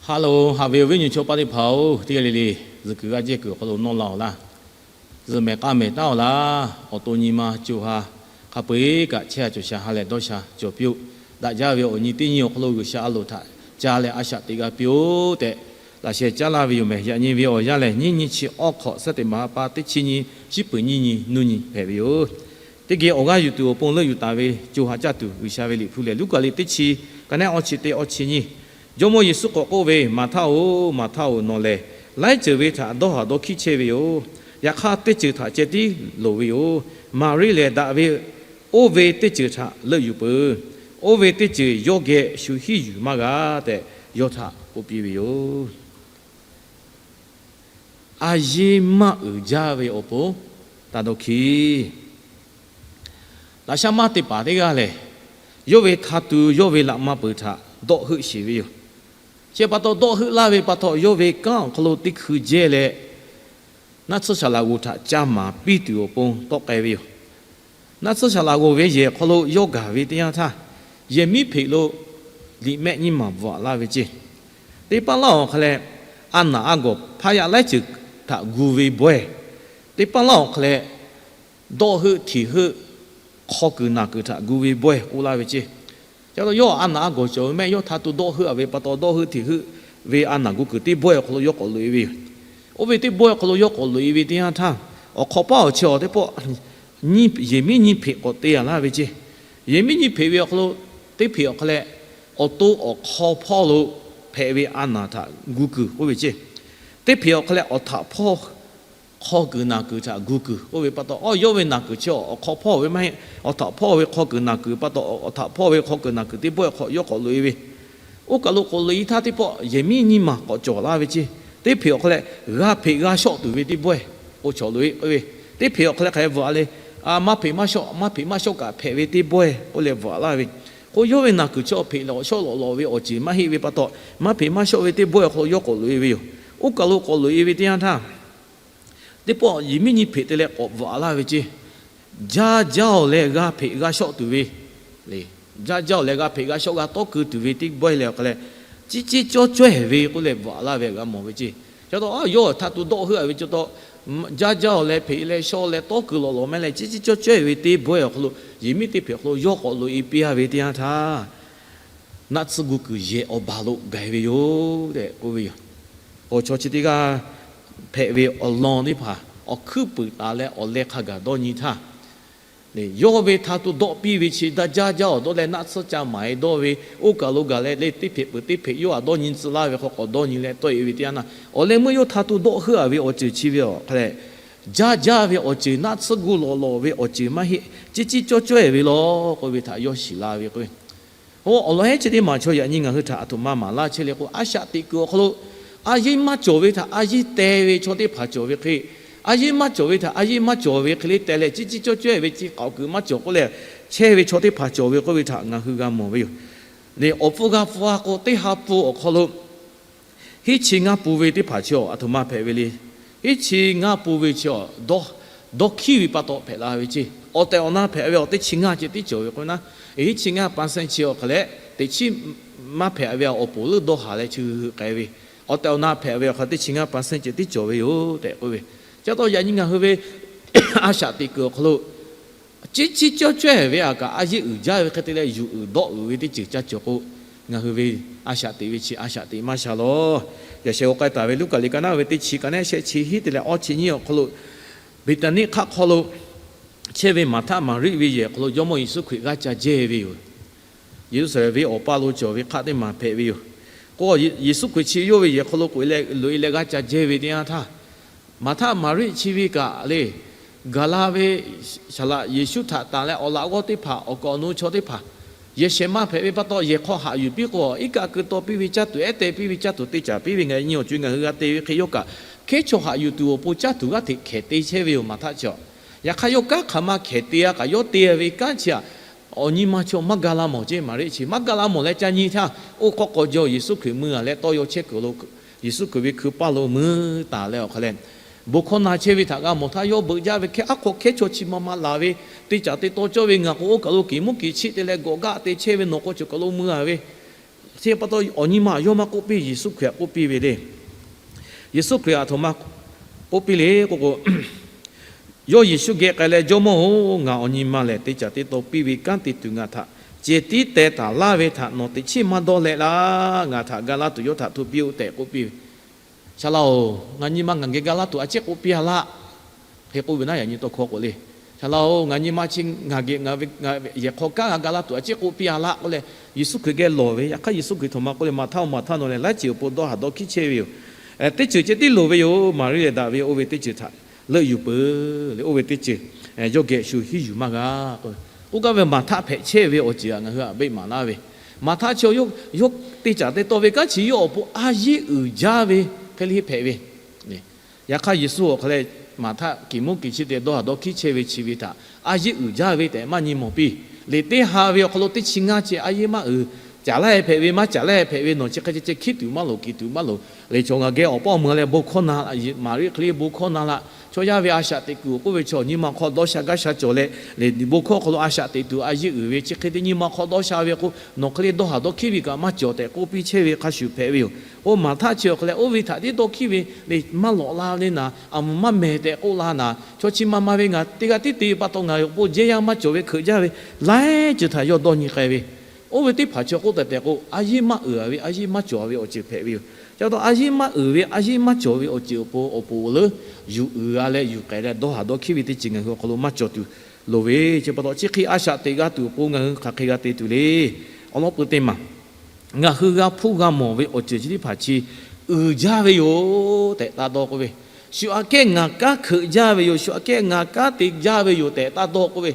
Hello, haꞈ ve awˬ viˉ awˬ nyi chaw paˇ teˇ hpaˍ-oˬ, teˇ g'aˇ le le zuhˬ kuiˬ g'aˇ jehˇ kuiˬ awˬ hk'aw lo nawˇ la-oˬ laˇ. Zuhꞈ mehˍ k'aˇ mehˍ taˉ-oˬ laˇ. Awˬ to nyi ma co ha hk'a peu-eˬ kaꞈ chehˇ a cawˬ sha ha leh dawˇ sha cawˬ piˇ-oˆ. Daꞈ jaˇ ve awˬ nyi teˇ nyi awˬ hk'aw lo G'uiˬsha a loˍ htaꞈ ca leh a shaꞈ teꞈ g'a piˇ-oˆ tehꞈ laꞈ sheh caˉ laˇ ve yoˬ mehˍ. Yaꞈ nyi ve awˬ yanˇ lehˬ, nyiˇ nyiˇ chi awˇ hk'awꞈ, suhˉ teꞈ maˍ ha pa teˇ chi nyi, shiˉ peuˍ nyiˇ nyi nuˇ nyi hpehꞈ ve yoˬ. Teˇ geh awˬ g'aˇ yuˬ tuˬ awˬ pon leuˆ yuˬ taˍ ve co ha caˇ tuˬ G'uiˬsha ve Liꞈ hpu lehˬ, Luˉkaꞈ liꞈ teˇ chi, ka neˉ awˇ chi teˇ awˇ chi nyiˇ. Jawˇmawˇ Yeˍsuˆ k'awꞈ k'oˆ ve, Maˍhtaˆ-oˬ, Maˍhtaˆ-oˬ, nawˬ lehˬ laiˉ ceuˬ ve htaꞈ dawˇ haˍ dawˇ hkiˉ chehˇ ve yoˬ. Yaꞈ hk'aˇ, teˇ ceuˬ htaꞈ ceh tiˉ loˍ ve yoˬ. Maˍriˆ lehˬ, daꞈ ve oˇ ve teˇ ceuˬ htaꞈ leuˆ yuˬ peuˬ. Oˇ ve teˇ ceuˬ yawˇ geh shu hiˉ yuˬ maˇ g'a tehꞈ, yawˇ htaꞈ k'oˆ piˇ ve yoˬ. A yiˇ maˇ uiˍ jaˇ ve awˬ pon taˇ dawˇ hkiˉ. Laꞈ sha maˇ te paˍ teˇ g'aˇ lehˬ, yawˇ ve hta tu yawˇ ve laꞈ ma peuˬ htaꞈ dawˆ heuˆ sheˍ ve yoˬ. Chi pa taw dawˆ heuˆ laˇ ve pa taw, yawˇ ve kanˉ awˬ hk'aw lo teˇ hkui jehˇ leh, naˆ tsuhˇ saˍ laꞈ g'oˍ htaꞈ ca maˍ piˇ tuˬ awˬ pon tawˆ k'ai ve yoˬ. Naˆ tsuhˇ saˍ laꞈ g'oˍ ve yehˬ awˬ hk'aw lo yawˇ gaˬ ve teˇ yanˇ htaˇ, yehˬ miˉ hpeꞈ lo liꞈ mehˆ nyiˇ maˬ bvuhꞈ laˇ ve ceˇ. Teˇ paˆ laˇ awˬ hk'a leh, a naˍ a gawˬ hpaˇ yaˇ laiˉ ceuˬ htaꞈ gu ve bawehˇ. Teˇ paˆ laˇ awˬ hk'a leh, dawˆ heuˆ hteꞈ heuˆ hk'aw kuiˬ naˬ kuiˬ htaꞈ gu ve bawehˇ k'oˆ laˇ ve ceˇ. Ca taw yawˇ a naˍ a gawˬ cawˬ ve mehˆ, yawˇ hta tu dawˆ heuˆ a ve pa taw, dawˆ heuˆ hteꞈ heuˆ ve a naˬ gu kuiˬ teˇ bawehˇ awˬ hk'aw lo yawˇ k'awꞈ loꞈ-e ve yoˬ. Oˇ ve teˇ bawehˇ awˬ hk'aw lo yawˇ k'awꞈ loꞈ-e ve teˇ yanˇ htaˇ, awˬ hk'awꞈ paˇ awˬ chi awˬ teˇ pawˆ yehˬ miˉ nyiˇ hpeꞈ k'awꞈ te a laˇ ve ceˇ. Yehˬ miˉ nyiˇ hpeꞈ ve awˬ hk'aw lo, teˇ hpeꞈ awˬ hk'a leh, awˬ to awˬ hk'aw hpawˇ lo hpehꞈ ve a naˬ htaꞈ gu kuiˬ k'oˆ ve ceˇ. Teˇ hpeꞈ awˬ hk'a leh, awˬ htaꞈ hpawˇ hk'aw kuiˬ naˬ kuiˬ htaꞈ gu kuiˬ k'oˆ ve pa taw, a yawˇ ve naˬ kuiˬ chi awˬ hk'aw hpawˇ ve maˇ heˆ. Awˬ htaꞈ hpawˇ ve hk'aw kuiˬ naˬ kuiˬ pa taw, awˬ htaꞈ hpawˇ ve hk'aw kuiˬ naˬ kuiˬ teˇ bawehˇ hk'aw yawˇ k'awꞈ loꞈ-e ve. Oˇ kaˬ lo k'awꞈ loꞈ-e htaˇ, teˇ pawˆ yehˬ miˉ nyiˇ maˬ k'awꞈ cawˬ laˇ ve ceˇ. Teˇ hpeꞈ awˬ hk'a leh, g'a hpeꞈ g'a shawˆ tuˬ ve teˇ bawehˇ k'o cawˬ loꞈ-e k'oˆ ve. Teˇ hpeꞈ awˬ hk'a leh hk'aˬ hk'e bvuhꞈ a le, maˇ hpeꞈ maˇ shawˆ, maˇ hpeꞈ maˇ shawˆ kaꞈ hpehꞈ ve teˇ bawehˇ k'oˆ leh bvuhꞈ laˇ ve. K'o, yawˇ ve naˬ kuiˬ chi awˬ hpeꞈ lehˬ, awˬ shawˆ lawꞈ lawꞈ ve awˬ ceuˬ maˇ heˆ ve pa taw, maˇ hpeꞈ maˇ shawˆ ve teˇ bawehˇ awˬ hk'aw lo yawˇ k'awꞈ loꞈ-e ve yoˬ. Oˇ kaˬ lo k'awꞈ loꞈ-e ve teˇ yanˇ htaˇ, teˇ pawˆ yehˬ miˉ nyiˇ hpeꞈ te leh k'awꞈ bvuhꞈ laˇ ve ceˇ. Jaˇ jaˇ-oˬ leh g'a hpeꞈ g'a shawˆ tuˬ ve, jaˇ jaˇ-oˬ leh g'a hpeꞈ g'a shawˆ g'a tawˇ keu tuˬ ve teˇ bawehˇ leh awˬ hk'a leh, ciˉ ciˉ cawˇ cawehˬ ve k'oˆ leh bvuhꞈ laˇ ve g'a mawˬ ve ceˇ. Ca taw a yawˇ htaꞈ tu dawˆ heuˆ a ve ca taw, jaˇ jaˇ-oˬ leh hpeꞈ leh shawˆ leh tawˇ keu lawꞈ lawꞈ mehˆ leh, ciˉ ciˉ cawˇ cawehˬ ve teˇ bawehˇ awˬ hk'aw lo, yehˬ miˉ teˇ hpeꞈ awˬ hk'aw lo yawˇ k'awꞈ loꞈ-e piˇ a ve teˇ yanˇ htaˇ, naˆ tsuhˇ gu kuiˬ yehˬ awˬ baˬ lo gaˬ-e ve yoˬ tehꞈ k'oˆ ve yoˬ. K'o, chaw chi teˇ g'aˇ hpehꞈ ve awˬ lawn teˇ hpaˍ awˬ hkuiˉ puiˍ taˍ leh awˬ leh hk'a gaˬ dawˇ nyi htaˇ, yawˇ ve htaꞈ tu dawˆ piˇ ve chi daꞈ jaˇ jaˇ-oˬ dawˇ leh naˆ tsuhˇ ca maˍ-e dawˇ ve, oˇ kaˬ lo gaˬ leh le teˇ hpeꞈ peuˬ teˇ hpeꞈ yawˇ htaꞈ dawˇ nyi tcuh laˇ ve hk'aw k'awꞈ dawˇ nyi leh tawˆ-e ve teˇ yanˇ na, awˬ leh meuˇ yawˇ htaꞈ tu dawˆ heuˆ a ve awˬ ceuˬ chi ve awˬ hk'a leh, jaˇ jaˇ ve awˬ ceuˬ, naˆ tsuhˇ gu lawꞈ lawꞈ ve awˬ ceuˬ maˇ heˆ, ciˉ ciˉ cawˇ cawehˬ ve law k'oˆ ve htaꞈ yawˇ shiˍ la ve k'o, Oˇ awˬ lawn heˉ chi teˇ maˬ chaw yaꞈ nyi ngaˬ hui htaꞈ aˬ htoꞈ ma maˍ laˇ chehˇ le k'o, a shaꞈ teꞈ kuiˬ awˬ hk'aw lo a yeˇ maˇ cawˬ ve htaꞈ a yeˇ teh ve chaw teˇ hpaˍ cawˬ ve hk'e, a yeˇ maˇ cawˬ ve htaꞈ a yeˇ maˇ cawˬ ve hk'e le teh leh, ciˉ ciˉ cawˇ cawehˬ ve chi k'aoˍ kuiˬ maˇ cawˬ k'oˆ leh chehˇ ve chaw teˇ hpaˍ cawˬ ve k'oˆ ve htaꞈ ngaˬ hui g'a mawˬ ve yoˬ. Leh awˬ pfuhˇ g'a pfuhˇ a k'o, teˇ ha pfuhˇ awˬ hk'aw lo hiˉ chi ngaˇ pun ve teˇ hpaˍ chi awˬ aˬ htoꞈ ma hpehꞈ ve le. Hiˉ chi ngaˇ pun ve chi awˬ dawˇ hkiˉ ve pa taw hpehꞈ la ve ceˇ. Awˬ tehˬ awˬ na hpehꞈ ve awˬ teˇ chi ngaˇ ceh tiˉ cawˬ ve k'o naˉ, hiˉ chi ngaˇ percent chi awˬ hk'a leh teꞈ chiˉ maˇ hpehꞈ ve awˬ poˍ leuˉ dawˇ haˍ leh chi hui hui k'ai ve, awˬ tehˬ awˬ na hpehꞈ ve awˬ hk'a teˇ chi ngaˇ percent ceh tiˉ cawˬ ve yoˬ tehꞈ k'oˆ ve. Ca taw yaꞈ nyi ngaˬ hui ve a shaꞈ teꞈ kuiˬ awˬ hk'aw lo ciˉ ciˉ cawˇ cawehˬ ve aꞈ kaꞈ a yeˇ uiˍ jaˇ ve hk'e te leh yuˬ uiˍ dawˆ uiˍ ve teˇ ceuˬ ca cawˬ k'o, ngaˬ hui ve a shaꞈ teꞈ ve chi a shaꞈ teꞈ maˇ sha lawˬ. Yaꞈ shehˍ g'aw k'ai taˍ ve Luˉkaꞈ liꞈ ka naˉ ve teˇ chi ka neˉ shehˆ chi hiˉ te leh awˇ chi nyiˇ awˬ hk'aw lo, Beˍtaˍniˆ hk'aˆ hk'aw lo chehˇ ve Maˍhtaˆ Maˍriˆ ve yehˬ awˬ hk'aw lo Jawˇmawˇ Yeˍsuˆ Hkriꞈ g'aˇ ca jehˇ ve yoˬ. Yeˍruˆsaˍlehnˍ venˇ awˬ paˇ lo cawˬ ve hk'aˆ teˇ maˬ hpehꞈ ve yoˬ. K'o, Yeˍsuˆ Hkriꞈ chi yawˇ ve yehˬ hk'aw lo k'oꞈ-e leh loꞈ-e leh g'aˇ ca jehˇ ve teˇ yanˇ htaˇ, Maˍhtaˆ Maˍriˆ chi ve kaꞈ le, gaˬ la ve saˍ laꞈ Yeˍsuˆ htaꞈ tanˬ leh awˬ laꞈ g'awˇ teˇ hpaˍ, awˬ kaˍ awˬ nu chaw teˇ hpaˍ yehˬ shehˍ ma hpehꞈ ve pa taw, yehˬ hk'aw haꞈ yuˬ piˇ k'o, iˉ kaˆ keu taw piˇ ve caˇ tuˬ, ehˉ teh piˇ ve caˇ tuˬ, te caˍ piˇ ve ngaˬ nyi awˬ co ngaˬ hui g'a te ve hk'e yawˇ kaꞈ, hkehˉ chaw haꞈ yuˬ tuˬ awˬ pon caˇ tuˬ g'aˇ hteꞈ hkehˍ te chehˇ ve yoˬ, Maˍhtaˆ chi awˬ. Yaꞈ hk'aˇ, yawˇ kanˉ hk'aˬ ma hkehˍ te a kaꞈ, yawˇ te ve kanˉ chi aꞈ, awˬ nyi ma chaw maˇ ga la mawˬ ceˇ. Maˍriˆ chi maˇ ga la mawˬ leh ca nyi htaˇ, oˇ k'awꞈ k'awꞈ jaw Yeˍsuˆ Hkriꞈ mui a leh tawˇ yaw chehˇ kuiˬ lo Yeˍsuˆ Hkriꞈ ve hkui paˇ lo mui taˍ leh awˬ hk'a leh, bon hkawˇ na chehˇ ve htaꞈ g'a mawˬ htaˇ, yawˇ beuꞈ jaˇ ve hkehˉ aˉ hk'aw hkehˉ chaw chi ma ma laˬ ve, te caˍ te taw cawˇ ve, ngaˬ k'o oˇ kaˬ lo kiˬ muˉ kiˬ chiˆ te leh gawꞈ gaˆ te chehˇ ve, nawˬ k'o cawˬ kaˬ lo mui a ve, Chi pa taw awˬ nyi ma yawˇ maˇ k'oˆ piˇ, Yeˍsuˆ Hkriꞈ k'oˆ piˇ ve le. Yeˍsuˆ Hkriꞈ aˬ htoꞈ ma k'oˆ piˇ le k'oˆ k'o, yawˇ Yeˍsuˆ geh k'ai leh, Jawˇmawˇ-oˬ, ngaˬ awˬ nyi ma lehˬ te caˍ te taw piˇ ve kanˉ te tuˬ ngaˬ htaꞈ cehˬ tiˉ teh taˍ laˇ ve htaꞈ nawˬ teꞈ chiˉ maˇ dawˇ leh laˇ. Ngaˬ htaꞈ ga laˇ tuˬ yawˇ htaꞈ hto piˇ-oˆ tehꞈ k'oˆ piˇ ve. Saˍ laꞈ-oˬ, ngaˬ nyi ma ngaˬ geh ga laˇ tuˬ a ciˉ k'oˆ piˇ-a laˇ. Hk'e k'oˆ ve naˉ, yaꞈ nyi tawˇ hkawˇ k'o le. Saˍ laꞈ-oˬ, ngaˬ nyi ma chi ngaˬ geh ngaˬ ve yehˬ hk'aw kanˉ g'a ga laˇ tuˬ a ciˉ k'oˆ piˇ-a laˇ k'oˆ leh, Yeˍsuˆ Hkriꞈ geh lawˬ ve. Yaꞈ hk'aˇ Yeˍsuˆ Hkriꞈ htoꞈ ma k'oˆ le, Maˍhtaˆ-oˬ, Maˍhtaˆ, nawˬ lehˬ laiˉ ceuˬ awˬ pon dawˇ haˍ dawˇ hkiˉ chehˇ ve yoˬ. Teˇ ceuˬ ceh tiˉ loˍ ve yoˬ. Maˍriˆ lehˬ daꞈ ve, oˇ ve teˇ ceuˬ htaꞈ leuˆ yuˬ peuˬ le. Oˇ ve teˇ ceuˬ yawˇ geh shu hiˉ yuˬ maˇ g'a k'oˆ gaˇ ve. Maˍhtaˆ hpehꞈ chehˇ ve awˬ ceuˬ htaꞈ ngaˬ hui htaꞈ beˆ maˍ laˇ ve. Maˍhtaˆ chi yawˇ te caˍ te taw ve kanˉ chi yawˇ awˬ pon a yeˇ uiˍ jaˇ ve hk'e le hpehꞈ ve. Yaꞈ hk'aˇ Yeˍsuˆ awˬ hk'aw leh Maˍhtaˆ kiˬ muˉ kiˬ chi te dawˇ haˍ dawˇ hkiˉ chehˇ ve chi ve htaꞈ a yeˇ uiˍ jaˇ ve tehꞈ maˇ nyi mawˬ piˇ. Liꞈ teˇ ha ve awˬ hk'aw lo teˇ chi ngaˇ ceh a yeˇ maˇ uiˍ, caˍ laˇ heh hpehꞈ ve maˇ caˍ laˇ heh hpehꞈ ve, nawˬ chi hk'e ceh ceh hkiˉ tuˬ maˇ loˍ, kiˬ tuˬ maˇ loˍ. Liꞈ chaw ngaˬ geh awˬ paˇ awˬ mui leh bon hkawˇ na, Maˍriˆ hk'e le bon hkawˇ na laˇ. Chaw yaˇ ve a shaꞈ teꞈ kuiˬ awˬ k'oˆ ve chaw nyi ma hk'aw dawˇ sha gaˇ sha cawˬ leh, liꞈ bon hkawˇ hk'aw lo a shaꞈ teꞈ tuˬ a yeˇ uiˍ ve chi hk'e te nyi ma hk'aw dawˇ sha ve k'o, nawˬ hk'e le dawˇ haˍ dawˇ hkiˉ ve kaꞈ maˇ cawˬ tehꞈ k'oˆ piˇ chehˇ ve hk'a shuˍ hpehꞈ ve yoˬ. Oˇ Maˍhtaˆ chi awˬ hk'aw leh oˇ ve htaꞈ tiˉ dawˇ hkiˉ ve le, maˇ lawꞈ la le naˍ, aˬ mvuhˬ maˇ mehˬ tehꞈ k'oˆ la naˍ, chaw chi ma ma ve ngaˬ teˇ g'aˇ tiˉ te ve pa taw ngaˬ awˬ pon jehˇ yaˇ maˇ cawˬ ve hkeuꞈ jaˇ ve, laiˉ ceuˬ htaꞈ yawˇ dawˇ nyi k'ai ve. Oˇ ve teˇ hpaˍ chi k'oˆ tehꞈ tehꞈ k'o, a yeˇ maˇ uiˍ ve, a yeˇ maˇ cawˬ ve awˬ ceuˬ hpehꞈ ve yoˬ. Chi pa taw a yeˇ maˇ uiˍ ve, a yeˇ maˇ cawˬ ve awˬ ceuˬ awˬ pon awˬ pon awˬ leuˉ yuˬ uiˍ g'a leh yuˬ k'ai leh dawˇ haˍ dawˇ hkiˉ ve teˇ ceuˬ ngaˬ hui awˬ hk'aw lo maˇ cawˬ tuˬ loˍ ve. Chi pa taw chi hk'e a shaꞈ teꞈ g'a tuˬ awˬ pon ngaˬ hui hk'aˬ hk'e g'a te tuˬ le. Awˬ lawn peu teˇ maˬ, ngaˬ hui g'a hpuˇ g'a mawˬ ve awˬ ceuˬ chi teˇ hpaˍ chi uiˍ jaˇ ve yoˬ tehꞈ taˇ dawˇ k'oˆ ve. Shu aꞈ kehˉ ngaˬ kanˉ hkeuꞈ jaˇ ve yoˬ, shu aꞈ kehˉ ngaˬ kanˉ te jaˇ ve yoˬ tehꞈ taˇ dawˇ k'oˆ ve.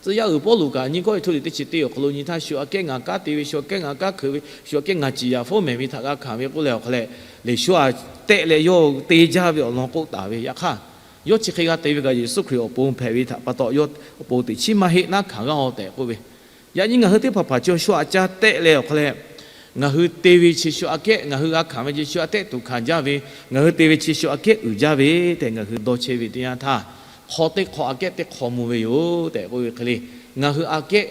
Tcuh yaˇ uiˍ Pawˇluꞈ kaꞈ nyi kawˇ ve hto liꞈ teˇ chi teˇ awˬ hk'aw lo nyi htaˇ, shu aꞈ kehˉ ngaˬ kanˉ te ve, shu aꞈ kehˉ ngaˬ kanˉ hkeuꞈ ve, shu aꞈ kehˉ ngaˬ ciˍ yaˍ fawˉ mehˍ ve htaꞈ g'a hkanˍ ve k'oˆ leh awˬ hk'aw leh, Liꞈ hpu aꞈ tehˆ leh yawˇ te jaˇ ve awˬ lawn k'oˆ taˍ ve. Yaꞈ hk'aˇ, yawˇ chi hk'e g'a te ve kaꞈ Yeˍsuˆ Hkriꞈ awˬ pon hpehꞈ ve htaꞈ pa taw yawˇ awˬ pon teꞈ chiˉ maˇ heˆ naˉ hkanˍ g'a-oˬ tehꞈ k'oˆ ve. Yaꞈ nyi ngaˬ hui teˇ hpaˍ hpaˍ chi shu aꞈ caˇ tehˆ leh awˬ hk'aw leh, ngaˬ hui te ve chi shu aꞈ kehˉ, ngaˬ hui g'a hkanˍ ve chi shu aꞈ tehˆ tuˬ hkanˍ jaˇ ve, ngaˬ hui te ve chi shu aꞈ kehˉ uiˍ jaˇ ve tehꞈ ngaˬ hui dawˇ chehˇ ve teˇ yanˇ htaˇ, hk'aw teˇ hk'aw aꞈ kehˉ teˇ hk'aw mvuh ve yoˬ tehꞈ k'oˆ ve hk'e le, ngaˬ hui aꞈ kehˉ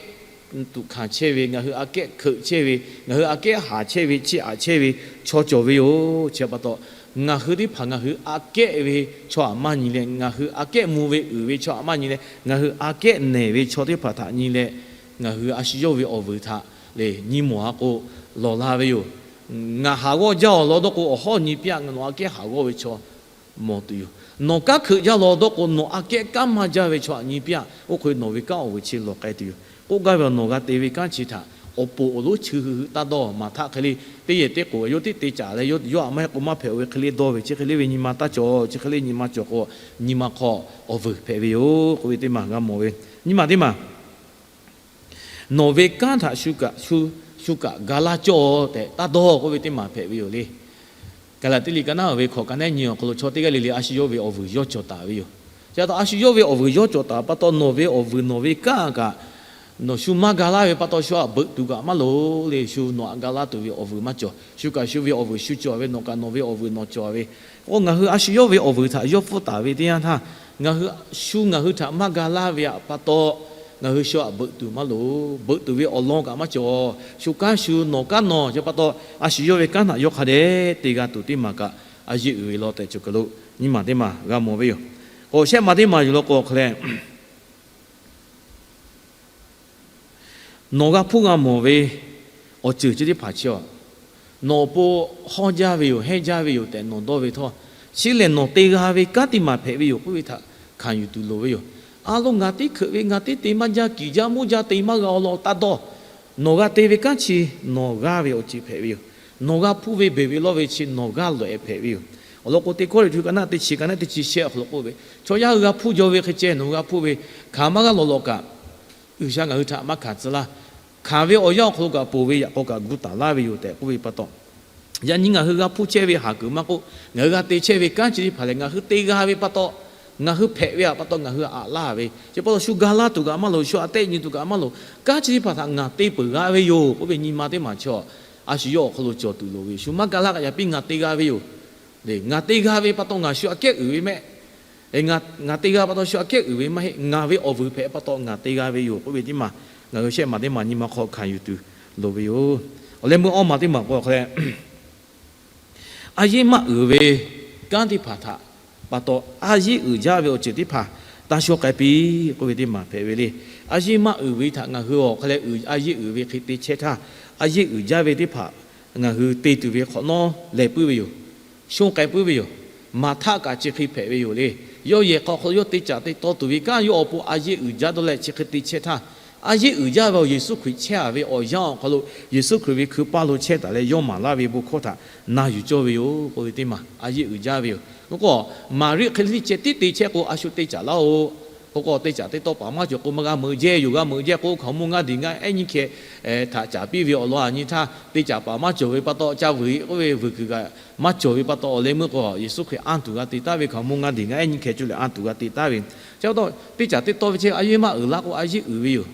tuꞈ hkanˍ chehˇ ve, ngaˬ hui aꞈ kehˉ hkeuꞈ chehˇ ve, ngaˬ hui aꞈ kehˉ haˍ chehˇ ve, chiˇ aꞈ chehˇ ve chaw cawˬ ve yoˬ. Chi pa taw, ngaˬ hui teˇ hpaˍ ngaˬ hui aꞈ kehˉ ve chaw aꞈ maˇ nyi leh, ngaˬ hui aꞈ kehˉ mvuh ve uiˍ ve chaw aꞈ maˇ nyi leh, ngaˬ hui aꞈ kehˉ nehˬ ve chaw teˇ hpaˍ htaꞈ nyi leh, ngaˬ hui a shu yawˇ ve awˬ vuiˬ htaꞈ le nyi mawˬ-a k'o, lawˬ la ve yoˬ. Ngaˬ haˍ g'awˇ jaˇ-oˬ law dawˇ k'o, awˬ hawˉ nyi piˇ-a, nawˬ aꞈ kehˉ haˍ g'awˇ ve chaw mawˬ tuˬ yoˬ. Nawˬ kanˉ hkeuꞈ jaˇ law dawˇ k'o, nawˬ aꞈ kehˉ kanˉ maˇ jaˇ ve chaw htaꞈ nyi piˇ-a. Oˇ hk'e nawˬ ve kanˉ awˬ vuiˬ chi lawˬ k'ai tuˬ yoˬ. K'oˆ gaˇ ve, nawˬ g'a te ve kanˉ chi htaꞈ awˬ poˍ awˬ lonˉ cheu hui hui taˇ dawˇ. Maˍhtaˆ hk'e le, teˇ yehˬ teˇ k'oˍ yawˇ tiˉ te caˍ leh, yawˇ aꞈ maˇ heˆ k'o maˇ hpehꞈ-oˬ ve hk'e le dawˇ ve, chi hk'e le ve nyi ma taˇ cawˬ. Chi hk'e le nyi ma cawˬ k'o, nyi ma hk'aw awˬ vuiˬ hpehꞈ ve yoˬ k'oˆ ve teˇ maˬ g'a mawˬ ve. Nyi ma teˇ maˬ, nawˬ ve kanˉ htaꞈ shu kaꞈ, shu, shu kaꞈ ga laˇ cawˇ tehꞈ taˇ dawˇ k'oˆ ve teˇ maˬ hpehꞈ ve yoˬ le. Gaˍlaˍtiˆ liꞈ ka naˉ ve hkawꞈ ka nehˉ nyi awˬ hk'aw lo, chaw teˇ g'aˇ le le a shu yawˇ ve awˬ vuiˬ yawˇ cawˬ taˍ ve yoˬ. Chi pa taw a shu yawˇ ve awˬ vuiˬ yawˇ cawˬ taˍ pa taw, nawˬ ve awˬ vuiˬ nawˬ ve kanˉ kaꞈ nawˬ shu maˇ ga laˇ ve pa taw, shu aꞈ beuꞈ tuˬ kaꞈ maˇ loˍ le. Shu nawˬ aꞈ ga laˇ tuˬ ve awˬ vuiˬ maˇ cawˬ. Shu kaꞈ shu ve awˬ vuiˬ shu cawˬ ve, nawˬ kaꞈ nawˬ ve awˬ vuiˬ nawˬ cawˬ ve. K'o ngaˬ hui a shu yawˇ ve awˬ vuiˬ htaꞈ yawˇ pfuhˇ taˍ ve teˇ yanˇ htaˇ, ngaˬ hui shu ngaˬ hui htaꞈ maˇ ga laˇ ve aꞈ pa taw, ngaˬ hui shu aꞈ beuꞈ tuˬ maˇ loˍ. Beuꞈ tuˬ ve awˬ lawn kaꞈ maˇ cawˬ. Shu kanˉ shu nawˬ kanˉ nawˬ, chi pa taw a shu yawˇ ve kanˉ htaꞈ yawˇ hk'a dehꞈ te g'a tuˬ teˇ maˬ kaꞈ a yeˇ uiˍ ve law tehꞈ cawˬ kaˬ lo nyi ma teˇ maˬ g'a mawˬ ve yoˬ. K'o shehˆ ma teˇ maˬ yuˬ law k'o hk'a leh, nawˬ g'a hpuˇ g'a mawˬ ve awˬ ceuˬ chi teˇ hpaˍ chi-a, nawˬ awˬ pon hawˇ jaˇ ve yoˬ, hehnˇ jaˇ ve yoˬ tehꞈ nawˬ dawˇ ve htawˇ, chi lehˬ nawˬ te g'a ve kanˉ teˇ maˬ hpehꞈ ve yoˬ k'oˆ ve htaꞈ hkanˍ yuˬ tuˬ loˍ ve yoˬ. A lo, ngaˬ teˇ hkeuꞈ ve, ngaˬ teˇ te maˇ jaˇ, kiˬ jaˇ muˇ jaˇ te maˇ g'a-o law taˇ dawˇ. Nawˬ g'a te ve kanˉ chi nawˬ g'aˇ ve awˬ ceuˬ hpehꞈ ve yoˬ. Nawˬ g'a hpuˇ ve beˬ ve lawˇ ve chi nawˬ g'aˇ lawꞈ-e hpehꞈ ve yoˬ. Awˬ lawn k'o, teˇ kawˇ le htu ka naˉ teˇ chi, ka naˉ teˇ chi shehˆ awˬ hk'aw lo k'oˆ ve, chaw yaˇ hui g'a hpuˇ jaw ve hk'e ceh nawˬ hui g'a hpuˇ ve, hkanˍ maˇ g'aˇ lawꞈ lawꞈ kaꞈ, G'uiˬsha ngaˬ hui htaꞈ maˇ hkanˍ tcuh laˇ. Hkanˍ ve awˬ yanˇ awˬ hk'aw lo kaꞈ ponˬ ve yaꞈ k'aw kaꞈ gu taˍ laˇ ve yoˬ tehꞈ k'oˆ ve pa taw, yaꞈ nyi ngaˬ hui g'a hpuˇ chehˇ ve haˍ kuiˬ maˇ k'oˆ, ngaˬ hui g'a te chehˇ ve kanˉ chi teˇ hpaˍ lehˬ, ngaˬ hui te g'a ve pa taw, ngaˬ hui hpehꞈ ve aꞈ pa taw ngaˬ hui aꞈ laˇ ve. Chi pa taw shu ga laˇ tuˬ kaꞈ maˇ loˍ, shu aꞈ tehˆ nyi tuˬ kaꞈ maˇ loˍ. Kanˉ chi teˇ hpaˍ htaꞈ ngaˬ te peuˬ g'a ve yoˬ k'oˆ ve nyi ma teˇ maˬ chi, a shu yawˇ awˬ hk'aw lo cawˬ tuˬ loˍ ve yoˬ. Shu maˇ ga laˇ kaꞈ yaꞈ piˇ ngaˬ te g'a ve yoˬ. Ngaˬ te g'a ve pa taw ngaˬ shu aꞈ kehˉ uiˍ ve mehˆ. Ngaˬ te g'a pa taw shu aꞈ kehˉ uiˍ ve maˇ heˆ. Ngaˬ ve awˬ vuiˬ hpehꞈ pa taw ngaˬ te g'a ve yoˬ k'oˆ ve teˇ maˬ, ngaˬ hui shehˆ maˬ teˇ maˬ nyi ma hk'aw hkanˍ yuˬ tuˬ loˍ ve yoˬ. Awˬ leh meuˇ awˇ maˬ teˇ maˬ k'o hk'a leh, a yeˇ maˇ uiˍ ve kanˉ teˇ hpaˍ htaꞈ pa taw, a yeˇ uiˍ jaˇ ve awˬ ceuˬ teˇ hpaˍ taˇ shawˉ k'ai piˇ k'oˆ ve teˇ maˬ hpehꞈ ve le. A yeˇ maˇ uiˍ ve htaꞈ ngaˬ hui awˬ hk'a leh a yeˇ uiˍ ve hk'e te chehˇ htaˇ, a yeˇ uiˍ jaˇ ve teˇ hpaˍ ngaˬ hui te tuˬ ve hk'awꞈ nawˉ lehˬ puiˉ ve yoˬ. Shonˇ k'ai puiˉ ve yoˬ. Maˍ htaˆ kaꞈ chi hk'e hpehꞈ ve yoˬ le. Yawˇ yehˬ hk'aw hk'aw lo yawˇ te caˍ te taw tuˬ ve kanˉ yawˇ awˬ pon a yeˇ uiˍ jaˇ dawˇ leh chi hk'e te chehˇ htaˇ, a yeˇ uiˍ jaˇ ve awˬ Yeˍsuˆ Hkriꞈ chehˇ a ve awˬ yanˇ awˬ hk'aw lo Yeˍsuˆ Hkriꞈ ve hkui paˇ lo chehˇ taˍ leh yawˇ maˍ laˇ ve bon hkawˇ htaꞈ na yuˬ cawˇ ve yoˬ k'oˆ ve teˇ maˬ a yeˇ uiˍ jaˇ ve yoˬ. K'o k'o, Maˍriˆ hk'e le ceh tiˉ te chehˇ k'o a shu te caˍ laˇ-oˬ. K'o k'o, te caˍ te taw paˍ maˇ cawˬ k'o, maˇ g'a meuꞈ jehˇ yoˬ, g'a meuꞈ jehˇ k'o, hkaoˍmonˇ ngaˇ diˬ ngaˇ ehˉ nyiˇ hkeh htaꞈ caˍ piˇ ve awˬ lawn a nyi htaˇ, te caˍ paˍ maˇ cawˬ ve pa taw ca vuiˬ k'oˆ ve vuiˬ kuiˬ kaꞈ maˇ cawˬ ve pa taw, awˬ leh meuˇ k'o Yeˍsuˆ Hkriꞈ anˇ tuˬ g'a te taˍ ve, hkaoˍmonˇ ngaˇ diˬ ngaˇ ehˉ nyiˇ hkeh cuˇ leh anˇ tuˬ g'a te taˍ ve. Chi pa taw, teˇ caˍ teˇ tawˇ ve chi a yeˇ maˇ uiˍ laˇ k'o a yeˇ uiˍ ve yoˬ.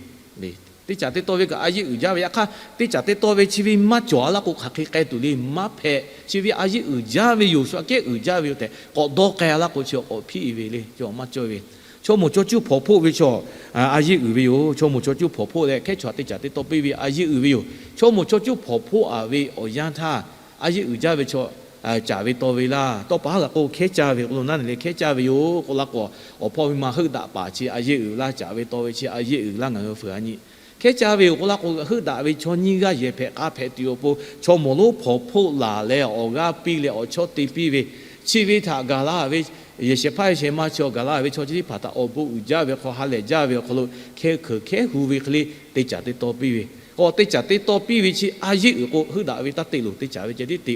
Teˇ caˍ teˇ tawˇ ve kaꞈ a yeˇ uiˍ jaˇ ve. Yaꞈ hk'aˇ, teˇ caˍ teˇ tawˇ ve chi ve maˇ cawˬ a laˇ k'o, hk'aˬ hk'e k'ai tuˬ le, maˇ hpehꞈ. Chi ve a yeˇ uiˍ jaˇ ve yoˬ, shu aꞈ kehˉ uiˍ jaˇ ve yoˬ tehꞈ k'awꞈ dawˇ k'ai a laˇ k'o, chi awˬ k'awꞈ hpiˇ ve le, chi awˬ maˇ cawˇ ve. Chaw moˍ chaw cuˇ hpawnˬ hpoˆ ve chaw a yeˇ uiˍ ve yoˬ. Chaw moˍ chaw cuˇ hpawnˬ hpoˆ leh hkehˉ chaw teˇ caˍ teˇ tawˇ piˇ ve a yeˇ uiˍ ve yoˬ. Chaw moˍ chaw cuˇ hpawnˬ hpoˆ a ve awˬ yanˇ htaˇ, a yeˇ uiˍ jaˇ ve chaw caˍ ve taw ve laˇ. Tawˇ pa haˉ g'a k'o hkehˉ caˇ ve k'o lo naˉ neˬ leh hkehˉ caˇ ve yoˬ k'oˆ laˇ k'o, awˬ hpawˇ ve ma heuˆ daꞈ paˍ chi a yeˇ uiˍ laˇ, caˍ ve taw ve chi a yeˇ uiˍ laˇ ngaˬ hui fuiˍ a nyi. Hkehˉ caˇ ve yoˬ k'oˆ laˇ k'o, heuˆ daꞈ ve chaw nyiˇ g'aˇ yehˬ hpehꞈ k'a hpehꞈ tuˬ awˬ pon chaw moˍ lonˉ hpawnˬ hpoˆ laˬ leh awˬ g'aˇ piˇ leh awˬ chawˇ te piˇ ve, chi ve htaꞈ gaˬ la ve yehˬ shehˍ hpaˇ yehˬ shehˍ ma chi awˬ gaˬ la ve chaw chi teˇ hpaˍ htaꞈ awˬ bon uiˍ jaˇ ve hk'aw ha lehˬ jaˇ ve awˬ hk'aw lo hkehˇ hkeuꞈ hkehˉ hu ve hk'e le te caˍ te taw piˇ ve. K'o teˇ caˍ teˇ tawˇ piˇ ve chi a yeˇ uiˍ k'o, heuˆ daꞈ ve taˇ te loˬ, teˇ caˍ ve ceh tiˉ te.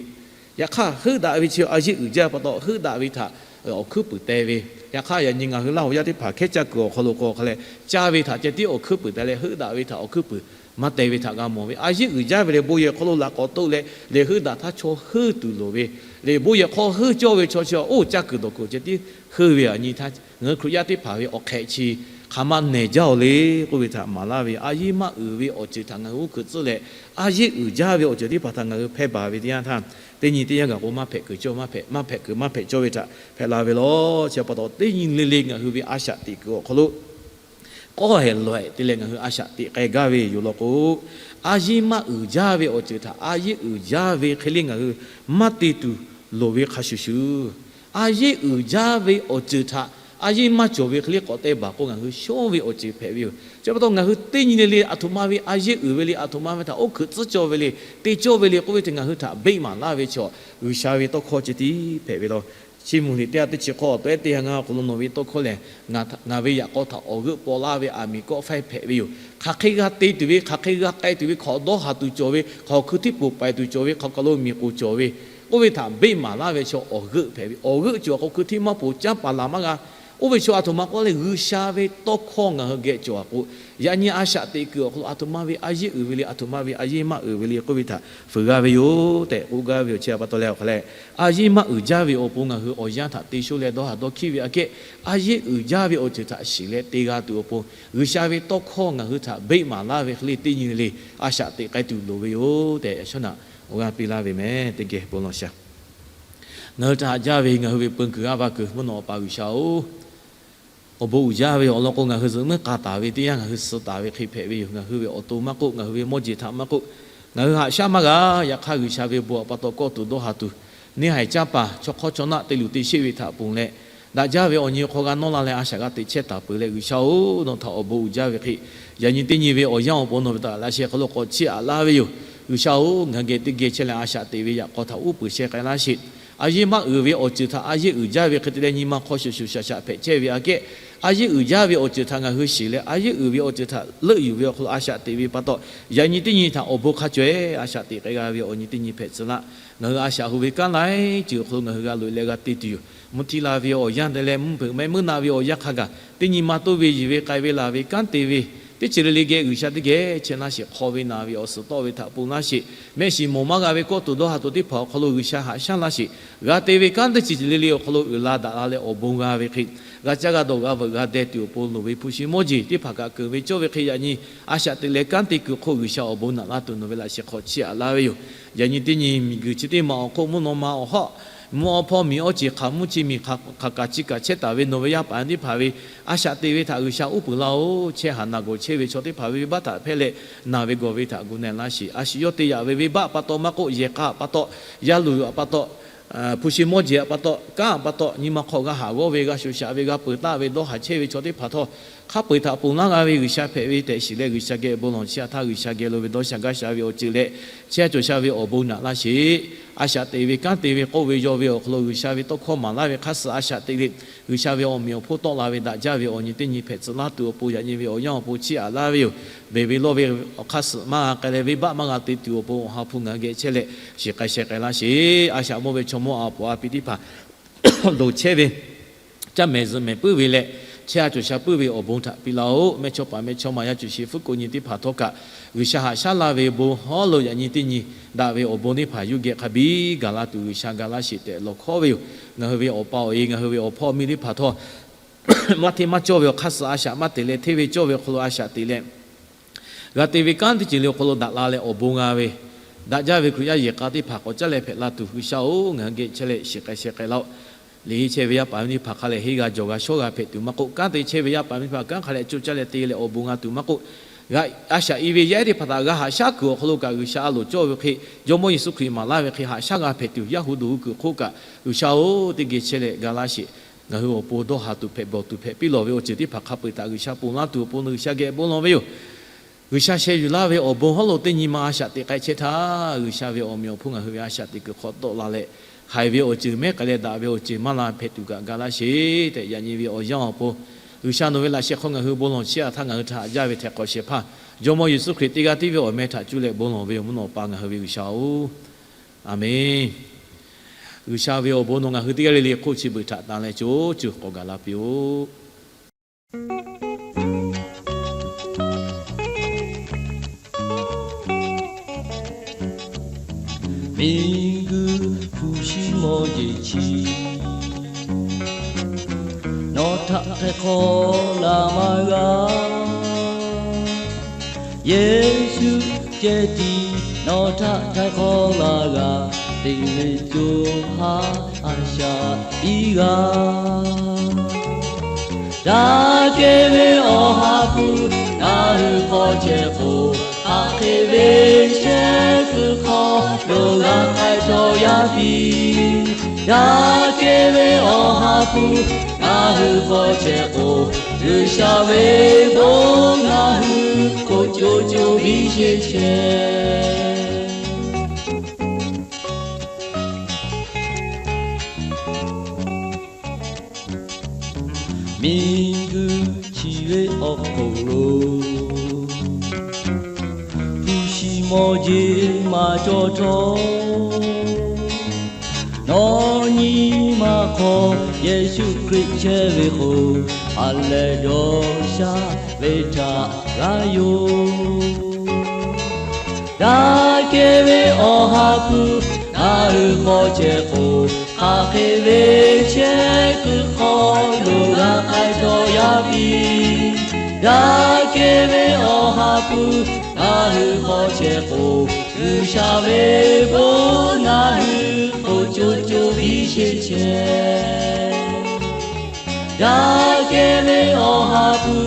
Yaꞈ hk'aˇ, heuˆ daꞈ ve chi a yeˇ uiˍ jaˇ pa taw, heuˆ daꞈ ve htaꞈ awˬ hkuiˉ puiˍ te ve. Yaꞈ hk'aˇ, yaꞈ nyi ngaˬ hui Laˇ huˍ yaˇ teˇ hpaˍ hkehˉ caˇ kuiˬ awˬ hk'aw lo k'o hk'a leh, caˇ ve htaꞈ ceh tiˉ awˬ hkuiˉ puiˍ te leh, heuˆ daꞈ ve htaꞈ awˬ hkuiˉ puiˍ maˇ te ve htaꞈ g'a mawˬ ve. A yeˇ uiˍ jaˇ ve lehˬ, bon yehˬ hk'aw lo laꞈ k'awꞈ toˆ leh lehˬ heuˆ daꞈ htaˇ chaw heuˆ tuˬ loˍ ve. Lehˬ bon yehˬ hk'aw heuˆ cawˇ ve chaw chi, oˇ caˇ kuiˬ dawˬ kuiˬ ceh tiˉ heuˆ ve a nyi htaˇ, ngaˬ hui Hkriꞈ yaˇ teˇ hpaˍ ve awˬ hk'ehꞈ chi hk'aˬ ma nehˬ jaˇ-oˬ le k'oˆ ve htaꞈ maˍ laˇ ve. A yeˇ maˇ uiˍ ve awˬ ceuˬ htaꞈ ngaˬ hui oˇ hkeuꞈ tcuhˉ leh, a yeˇ uiˍ jaˇ ve awˬ ceuˬ teˇ hpaˍ htaꞈ ngaˬ hui hpehˇ baˬ ve teˇ yanˇ htaˇ, teˇ nyi teˇ yanˇ gaˬ k'o maˇ hpehꞈ kuiˬ cawˇ maˇ hpehꞈ, maˇ hpehꞈ kuiˬ maˇ hpehꞈ cawˇ ve htaꞈ hpehꞈ la ve law. Chi pa taw, teˇ nyi le le ngaˬ hui ve a shaꞈ teꞈ kuiˬ awˬ hk'aw lo k'awˇ hehˍ lawˬ ehˍ te leh ngaˬ hui a shaꞈ teꞈ k'ai gaˇ ve yoˬ law k'o, a yeˇ maˇ uiˍ jaˇ ve awˬ ceuˬ htaꞈ a yeˇ uiˍ jaˇ ve hk'e le ngaˬ hui maˇ te tuˬ loˍ ve hk'a shuˍ shuˍ, a yeˇ uiˍ jaˇ ve awˬ ceuˬ htaꞈ a yeˇ maˇ cawˬ ve hk'e le k'awꞈ te baˬ k'o, ngaˬ hui shawˉ ve awˬ ceuˬ hpehꞈ ve yoˬ. Chi pa taw ngaˬ hui teˇ nyi le le aˬ htoꞈ ma ve a yeˇ uiˍ ve le, aˬ htoꞈ ma ve htaꞈ oˇ hkeuꞈ tcuhˉ cawˇ ve le, te cawˇ ve le k'oˆ ve htaꞈ ngaˬ hui htaꞈ beˆ maˍ laˇ ve chaw, G'uiˬsha ve tawˇ hkawˇ ceh tiˉ hpehꞈ ve law. Chi mvuhˇ miˬ teˇ ha teˇ chi hk'awꞈ awˬ tawehˉ teˇ ha ngaˇ awˬ hk'aw lo nawˬ ve tawˇ hkawˇ lehˬ, ngaˬ ve yaꞈ k'aw htaꞈ awˬ g'euˆ paw laˇ ve aˬ miˍ kawˆ faiˇ hpehꞈ ve yoˬ. Hk'aˬ hk'e g'a te tuˬ ve, hk'aˬ hk'e g'a k'ai tuˬ ve, hk'awꞈ dawˇ haˍ tuˬ cawˬ ve, hk'aˬ hk'e hkui htiˇ poˬ paiˍ tuˬ cawˬ ve, hk'aˬ hk'aˬ lo miˬ k'oˍ cawˬ ve, oˇ ve htaꞈ beˆ maˍ laˇ ve chaw awˬ g'euˆ hpehꞈ ve. Awˬ g'euˆ cawˬ k'o hkui htiˇ maˇ poˬ, canˇ paˍ laˬ maˇ g'a. Oˇ ve chaw aˬ htoꞈ ma k'oˆ leh G'uiˬsha ve tawˇ hkawˇ ngaˬ hui geh cawˬ a k'o, yaꞈ nyi a shaꞈ teꞈ kuiˬ awˬ hk'aw lo aˬ htoꞈ ma ve a yeˇ uiˍ ve le, aˬ htoꞈ ma ve a yeˇ maˇ uiˍ ve le k'oˆ ve htaꞈ fuiˍ g'a ve yoˬ tehꞈ k'oˆ gaˇ ve awˬ chi a pa taw leh awˬ hk'a leh, a yeˇ maˇ uiˍ jaˇ ve awˬ pon ngaˬ hui awˬ yanˇ htaꞈ te shoˆ leh dawˇ haˍ dawˇ hkiˇ ve aꞈ kehˉ, a yeˇ uiˍ jaˇ ve awˬ ceuˬ htaꞈ shiˍ leh te g'a tuˬ awˬ pon, G'uiˬsha ve tawˇ hkawˇ ngaˬ hui htaꞈ beˆ maˍ laˇ ve hk'e le teˇ nyi le le a shaꞈ teꞈ k'ai tuˬ loˍ ve yoˬ tehꞈ, yaꞈ shawˉ naꞈ awˬ g'aˇ piˇ laˇ ve meh. Teˇ geh bon lawˬ shaˍ. Ngaˬ hui htaꞈ haꞈ jaˇ ve ngaˬ hui ve peu kuiˬ g'aˇ va kuiˬ mvuhˇ naw awˬ pa G'uiˬsha-oˬ, awˬ bon uiˍ jaˇ ve awˬ lawn k'o, ngaˬ hui zuhꞈ muiˉ k'a taˍ ve teˇ yanˇ ngaˬ hui suh taˍ ve hk'e hpehꞈ ve yoˬ. Ngaˬ hui ve awˬ to maˇ k'oˆ, ngaˬ hui ve mawˇ jeˬ htaꞈ maˇ k'oˆ, ngaˬ hui haꞈ shaˉ maˇ g'a. Yaꞈ hk'aˇ, G'uiˬsha ve bon awˬ pa taw kawˇ tuˬ dawˇ haˍ tuˬ, neˇ haiˬ caˇ paˍ chaw hk'awˇ chaw naˆ te luˬ te sheˆ ve htaꞈ ponˬ leh, daꞈ jaˇ ve awˬ nyi hk'aw g'a nawˇ la leh a shaꞈ g'a teꞈ chehˇ taˍ peuˬ leh, G'uiˬsha-oˬ, nawˬ htaꞈ awˬ bon uiˍ jaˇ ve hk'e, yaꞈ nyi teˇ nyi ve awˬ yanˇ awˬ pon nawˬ ve taꞈ laꞈ sheh hk'aw lo k'awꞈ chiˇ aꞈ laˇ ve yoˬ. G'uiˬsha-oˬ, ngaˬ geh teˇ geh chehˇ leh a shaꞈ teꞈ ve yaꞈ k'aw htaꞈ uˉ peunˍ sheh k'ai laˇ sheˍ. A yeˇ maˇ uiˍ ve awˬ ceuˬ htaꞈ a yeˇ uiˍ jaˇ ve hk'e te leh nyi ma hk'aw shoˍ shoˍ shaˍ shaˍ hpehꞈ chehˇ ve aꞈ kehˉ, a yeˇ uiˍ jaˇ ve awˬ ceuˬ htaꞈ ngaˬ hui shiˍ leh, a yeˇ uiˍ ve awˬ ceuˬ htaꞈ leuˆ yuˬ ve awˬ hk'aw lo a shaꞈ teꞈ ve pa taw, yaꞈ nyi teˇ nyi htaꞈ awˬ bon hk'a caweh a shaꞈ teꞈ k'ai g'a ve awˬ nyi teˇ nyi hpehꞈ tcuh laˇ. Ngaˬ hui a shaꞈ hu ve kanˉ laiˉ ceuˬ awˬ hk'aw lo ngaˬ hui g'a loꞈ e leh g'a te tuˬ yoˬ. Mvuhˇ htiˇ la ve awˬ yanˇ te leh mvuhˇ hpeuꞈ mehˆ meuˇ na ve awˬ yanˇ hk'a gaˬ, teˇ nyi ma toˇ ve yiˬ ve k'ai ve laˬ ve kanˉ te ve teˇ ceuˬ le le geh G'uiˬsha teˇ geh chehˇ laˇ sheˍ. Hk'aw ve naˬ ve awˬ suhˍ tawˆ ve htaꞈ ponˬ laˇ sheˍ. Mehˆ shiˍ mawˬ maˇ g'a ve kawˇ tuˬ dawˇ haˍ tuˬ teˇ hpaˍ awˬ hk'aw lo G'uiˬsha haꞈ shaˉ laˇ sheˍ. G'a te ve kanˉ teˇ ceuˬ le le awˬ hk'aw lo uiˍ la daꞈ la leh awˬ bon g'a ve hk'e, g'a caˇ g'a dawˬ g'a veuꞈ g'a deh tuˬ awˬ pon loˍ ve hpu shi mawˇ jeˬ teˇ hpaˍ kaꞈ keunˍ ve cawˇ ve hk'e, yaꞈ nyi a shaꞈ teꞈ leh kanˉ te kuiˬ hk'oˆ G'uiˬsha awˬ bon naꞈ laˇ tuˬ nawˬ ve laꞈ sheh hk'aw chiˇ aꞈ laˇ ve yoˬ. Yaꞈ nyi teˇ nyi miˬguiˬ chi teˇ maˬ awˬ hk'oˆ mvuhˇ naw ma awˬ hawˉ mvuhˇ awˇ hpawˇ miˬ awˇ ceˬ hk'aˬ mvuhˇ chi miˬ hk'aˬ kaꞈ chi kaꞈ chehˇ taˍ ve nawˬ ve yaˇ paˍ yaˇ teˇ hpaˍ ve a shaꞈ teꞈ ve htaꞈ G'uiˬsha uˉ peunˍ laˇ-oˬ. Chehˇ haˍ naˬ gawˬ chehˇ ve chaw teˇ hpaˍ ve venˇbaˆ htaꞈ hpehˇ leh, naˬ ve gawˬ ve htaꞈ gu na laˇ sheˍ. A shu yawˇ te yaꞈ ve venˇbaˆ pa taw maˇ k'oˆ, yehˬ k'aˆ pa taw, yaˇ luˬ a pa taw, hpu shi mawˇ jeˬ a pa taw, kanˉ a pa taw, nyi ma hk'aw g'a haˍ g'awˇ ve, g'a shoˍ shaꞈ ve, g'a peuˬ taˆ ve, dawˇ haˍ chehˇ ve chaw teˇ hpaˍ htawˇ, hk'a peu-eˬ htaꞈ ponˬ laˇ g'a ve G'uiˬsha hpehꞈ ve tehꞈ shiˍ leh, G'uiˬsha geh bon lawˬ chi a htaˇ, G'uiˬsha geh lo ve dawˇ sha gaˇ sha ve awˬ ceuˬ leh, chehˇ a cawˬ sha ve awˬ bon naꞈ laˇ sheˍ. A shaꞈ teꞈ ve, kanˉ te ve, k'oˆ ve, yaw ve awˬ hk'aw lo G'uiˬsha ve tawˇ hkawˇ maˍ laˇ ve hk'aˇ suh a shaꞈ teꞈ ve, G'uiˬsha ve awˬ meꞈ awˬ hponˇ tawˆ la ve daꞈ jaˇ ve awˬ nyi teˇ nyi hpehꞈ tcuh laˇ tuˬ awˬ pon yaꞈ nyi ve awˬ yanˇ awˬ pon chiˇ aꞈ laˇ ve yoˬ. Beˬ ve lawˇ ve awˬ hk'aˇ suh maˇ g'a k'ai leh, venˇbaˆ maˇ g'a te tuˬ awˬ pon Awˬ ha hpu ngaˬ hui geh chehˇ leh, shiˍ k'ai sheh k'ai laˇ sheˍ. A shaꞈ mawˇ ve chaw mawˇ a poˍ a pi teˇ hpaˍ loˍ chehˇ ve, caˇ mehˍ zuhꞈ mehˍ puiˉ ve leh, chehˇ a cawˬ sha puiˉ ve awˬ bon htaꞈ piˇ laˇ-oˆ. Mehˇchawˇpaˍ mehˇchawˇma yaˇ cuˬ shi fuˉ k'o nyi teˇ hpaˍ htawˇ kaꞈ, G'uiˬsha haꞈ shaˉ la ve bon hawˉ lo yaꞈ nyi teˇ nyi daꞈ ve awˬ bon teˇ hpaˍ yuˇ geh hk'a biˇ gaˬ la tuˬ G'uiˬsha ga laˇ sheˍ tehꞈ lawˬ hkawˉ ve yoˬ. Ngaˬ hui ve awˬ pa awˬ e, ngaˬ hui ve awˬ hpawˇ miˇ teˇ hpaˍ htawˇ, maˇ hteˇ maˇ cawˇ ve awˬ hk'aˇ suh a shaꞈ maˇ teꞈ leh, hteˇ ve cawˇ ve awˬ hk'aw lo a shaꞈ teꞈ leh, g'a te ve kanˉ teˇ ceuˬ le awˬ hk'aw lo daꞈ la leh awˬ bon g'a ve, daꞈ jaˇ ve Hkriꞈ yaˇ yehˬ k'a teˇ hpaˍ k'awꞈ caˇ leh hpehꞈ la tuˬ G'uiˬsha-oˬ, ngaˬ hui geh chehˇ leh shiˍ k'ai sheh k'ai laˇ-oˆ. Liꞈ henˇ chehˇ ve yaˇ paˍ miˇ teˇ hpaˍ hk'a lehˬ, henˇ g'a jawˬ g'a shawˉ g'a hpehꞈ tuˬ maˇ k'oˆ, kanˉ te chehˇ ve yaˇ paˍ miˇ teˇ hpaˍ kanˉ hk'a lehˬ co caˇ leh te leh awˬ bon g'a tuˬ maˇ k'oˆ, a shaꞈ i ve yaˇ ehˉ teˇ hpaˍ htaꞈ g'a haꞈ shaˉ kuiˬ awˬ hk'aw lo kaꞈ G'uiˬsha a loˍ cawˇ ve hk'e, Jawˇmawˇ Yeˍsuˆ Hkriꞈ maˍ laˇ ve hk'e haꞈ shaˉ g'a hpehꞈ tuˬ, yaˇ hu duˬ hu kuiˬ hk'oˆ kaꞈ G'uiˬsha-oˬ, teˇ geh chehˇ leh ga laˇ sheˍ. Ngaˬ hui awˬ pon dawˇ haˍ tuˬ hpehꞈ bawˬ tuˬ hpehꞈ piˇ lawˬ ve awˬ ceuˬ teˇ hpaˍ hk'a peu-eˬ htaꞈ G'uiˬsha ponˬ laˇ tuˬ awˬ pon G'uiˬsha geh bon lawˬ ve yoˬ. G'uiˬsha sheh yuˬ laˇ ve awˬ bon hawˉ lo teˇ nyi ma a shaꞈ teꞈ k'ai chehˇ htaˇ, G'uiˬsha ve awˬ meꞈ awˬ hponˇ ngaˬ hui ve a shaꞈ teꞈ kuiˬ hk'aw tawˆ la leh, haiˬ ve awˬ ceuˬ mehˉ k'ai leh daꞈ ve awˬ ceuˬ maˇ la hpehꞈ tuˬ kaꞈ ga laˇ sheˍ tehꞈ yaꞈ nyi ve awˬ yanˇ awˬ pon, G'uiˬsha nawˬ ve laꞈ sheh hk'aw ngaˬ hui bon lawˬ chiˇ a htaˇ ngaˬ hui htaꞈ haꞈ jaˇ ve htehꞈ hk'awꞈ shehˍ hpaˇ, Jawˇmawˇ Yeˍsuˆ Hkriꞈ teˇ g'aˇ tiˉ ve awˬ meh htaꞈ cuˇ leh bon lawˬ ve yoˬ, mvuhˇ naw pa ngaˬ hui ve G'uiˬsha-oˬ, Aˍmenˍ. G'uiˬsha ve awˬ bon nawˬ ngaˬ hui teˇ g'aˇ le le hk'oˆ chi beuꞈ htaꞈ tanˍ leh co cuˬ k'awꞈ gaˬ la piˇ-oˆ. Miˬguiˬ hpu shi mawˇ jeˬ chi nawˬ htaꞈ htaiˍ hk'aw la maˇ g'a. Yeˍsuˆ ceh tiˉ nawˬ htaꞈ htaiˍ hk'aw la g'a, teꞈ ve co ha a shaꞈ piˇ g'a. Daꞈ kehˬ ve Awˬ ha hpu ngaˬ hui hk'aw chehˇ k'o, hk'aˬ hk'e ve chehˇ kuiˬ hk'aw lo g'a k'ai chaw yaˇ piˇ. Daꞈ kehˬ ve Awˬ ha hpu ngaˬ hui hk'aw chehˇ k'o, G'uiˬsha ve bon ngaˬ hui k'oˆ co co biˇ sheˍ chehˇ. Miˬguiˬ chi ve awˬ hk'aw lo hpu shi mawˇ jeˬ maˇ cawˬ htawˇ, nawˬ nyi ma hk'aw Yeˍsuˆ Hkriꞈ chehˇ ve k'o, ha lehˬ dawˇ sha ve htaꞈ g'a yoˬ. Daꞈ kehˬ ve Awˬ ha hpu ngaˬ hui hk'aw chehˇ k'o, hk'aˬ hk'e ve chehˇ kuiˬ hk'aw lo g'a k'ai chaw yaˇ piˇ. Daꞈ kehˬ ve Awˬ ha hpu ngaˬ hui hk'aw chehˇ k'o, G'uiˬsha ve bon ngaˬ hui k'oˆ co co biˇ sheˍ chehˇ. Daꞈ kehˬ ve Awˬ ha hpu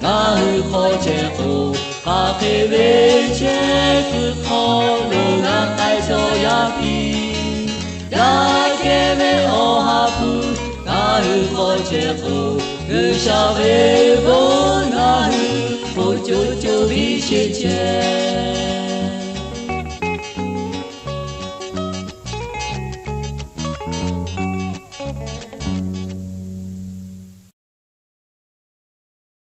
ngaˬ hui hk'aw chehˇ k'o, hk'aˬ hk'e ve chehˇ kuiˬ hk'aw lo g'a k'ai chaw yaˇ piˇ. Daꞈ kehˬ ve Awˬ ha hpu ngaˬ hui hk'aw chehˇ k'o, G'uiˬsha ve bon ngaˬ hui k'oˆ co co biˇ sheˍ chehˇ.